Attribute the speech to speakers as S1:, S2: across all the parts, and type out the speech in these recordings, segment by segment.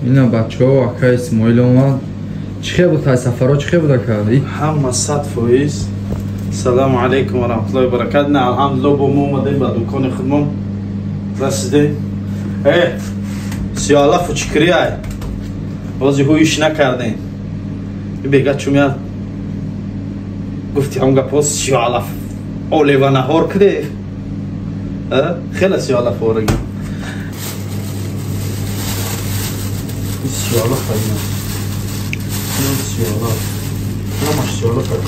S1: Ина бачаҳо, ака Исмоил омад. Чӣ хел буд сафаро, чӣ хел буд ака?
S2: Ҳама 100%. Салому алайкум ва раҳматуллоҳи ва баракат. На, алҳамдулиллоҳ, бо мо омадем ба дукони худмон расидем. Сиёалафу чикри ай бози ҳуиш накардем. Бега чумя гуфти ҳам гапо сиёалаф олева наҳор киде. Хеле сиёалаф ораги. Сиёалаф айна. Сиёалаф. Намаш сиёалаф ай.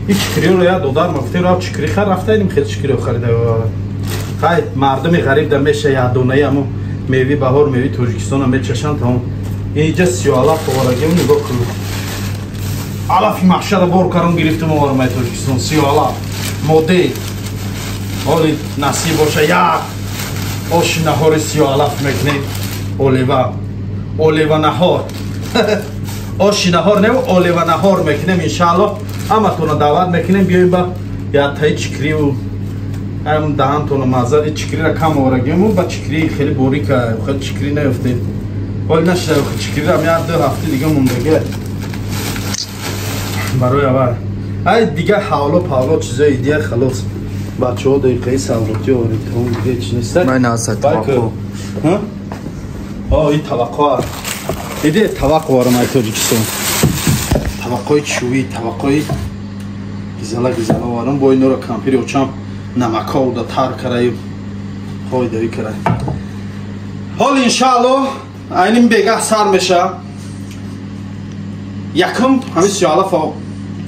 S2: Ин чикриро я додар ма гуфтем, рав чикри хар, рафтаиним, хеле чикриро харида. Хай, мардуми ғариб да меша ядонаи аму меви баҳор, меви Тоҷикистона мечашанд, тамом. Инҷа сиёалаф оварагим, нигоҳ кун. Алафи маҳшара бор карон гирифтем, оварам ай Тоҷикистон сиёалаф. Моде. Ҳоли насиб боша, як оши наҳори сиёалаф мекунем. Олева. Олева наҳор. Оши наҳор не, олева наҳор мекунем иншааллоҳ. Ҳаматонро даъват мекунем, биёем ба ятаи чикриву ҳам даҳантона маззари чикрира кам оварагиму ба чикри хеле борика, хеле чикри наёфтем. Ҳоли нашида чикрирам як ду ҳафта дига мондага барои аввал. Ай дига ҳавло павло чизои дия халос. Бачаҳо дақиқаи савлотӣ оварем, тамом, дига чиз нест.
S1: Ман аса таваққо.
S2: О, ин таваққо. Иде таваққо оварам ай Тоҷикистон. Таваққои чӯбӣ, таваққои гизала гизала оварам, бо инора кампири очам намаков да тар караю қоидави карай. Ҳол иншааллоҳ айним бегаҳ сар меша. Якум ҳамин сиёалаф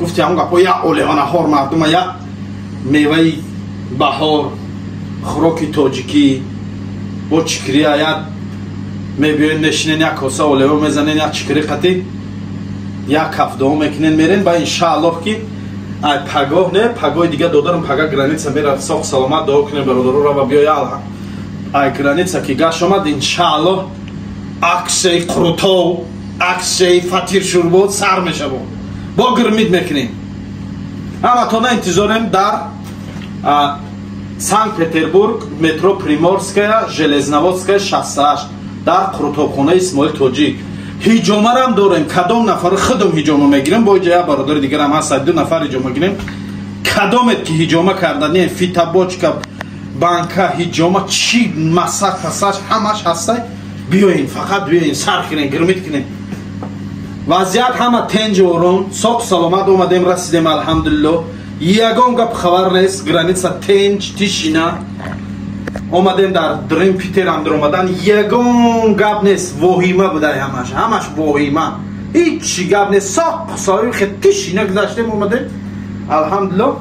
S2: гуфти ҳамон гапо, як олева наҳор мардума, як меваи баҳор, хӯроки тоҷикӣ бо чикрия, як мебиёен, мешинен, як коса олева мезанен, як чикри қатӣ, як ҳафтао мекунен, мерен. Ба иншааллоҳ ки ай пагоҳ не, пагоҳи дига додарам пага граница меравад, соқ саломат, дуо кунем бародаро, рава биёя. Ай граница ки гашт омад, иншааллоҳ аксияи қурутов, аксияи фатир шурбот сар мешавад, бо гирмид мекунем. Ҳаматона интизорем дар Санкт Петербург, метро Приморская, Железноводская 68, дар қурутобхонаи Исмоил Тоҷик. Ҳиҷомарам дорем, кадом нафар худам ҳиҷома мегирем, бо иҷа як бародари дигарам ҳаст, ду нафар ҳиҷома гирем. Кадомет ки ҳиҷома карда не, фитобочка, банка, ҳиҷома, чӣ массаж пассаж ҳамаш ҳастай, биёен, фақат биёен, сар кунем, гирмид кунем. Вазъият ҳама тенҷ, ором, соқ саломат омадем, расидем, алҳамдулиллоҳ. Ягон гап хабар нест, граница тенҷ, тишина. Омадем дар Дрим Питер ам омадан, ягон гап нест, воҳима будай ҳамаш, ҳамаш воҳима. Ҳичи гап нест, соқ соҳиби хел тишина гузаштем, омадем. Алҳамдулиллоҳ.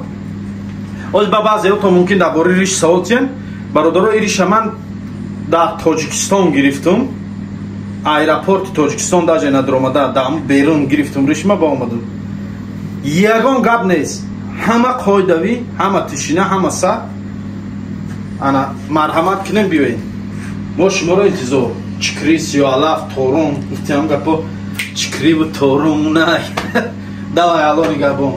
S2: Оз ба баъзеҳото мумкин дар бораи риш савол тиҳем. Бародаро, ин риша ман дар Тоҷикистон гирифтум. Аэропорти Тоҷикистон даже надаромада, дар берун гирифтум ришма, ба омадум. Ягон гап нест. Ҳама қоидавӣ, ҳама тишина, ҳама сар. Ана марҳамат кунем, биёед. Мо шуморо интизор. Чикри, сиёалаф, торун, гуфтиам гапо, чикриву торун най. Давай, Алло нигоҳбон.